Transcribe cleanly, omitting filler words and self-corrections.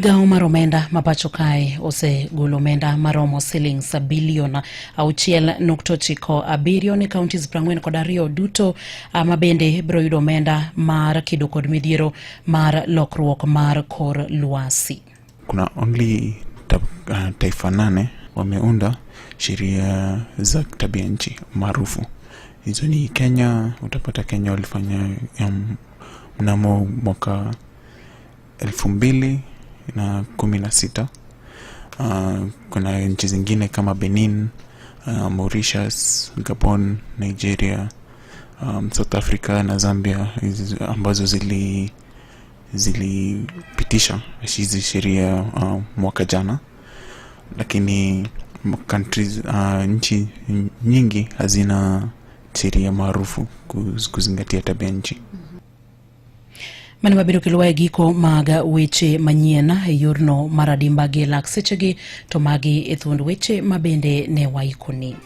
Migawo mar omenda ma pacho kae osegolo omenda maromo siling bilion 6.97 ne counties 42 duto ah, ma bende biro yudo omenda mar kedo kod midhiero mar lokruok mar kor lwasi. Kuna only taifa 8 wameunda sheria za tabia nchi maarufu. Hizo ni Kenya, utapata Kenya walifanya mnamo mwaka 2016. Kuna nchi zingine kama Benin, Mauritius, Gabon, Nigeria, South Africa na Zambia ambazo zilipitisha hizi sheria mwaka jana, lakini countries, nchi nyingi hazina sheria maarufu kuzingatia tabia nchi. Mano mabiro kelowa e giko mag weche manyien e yorno mar adimba gi lak sechegi to magi e thuond weche ma bende ne waikoni.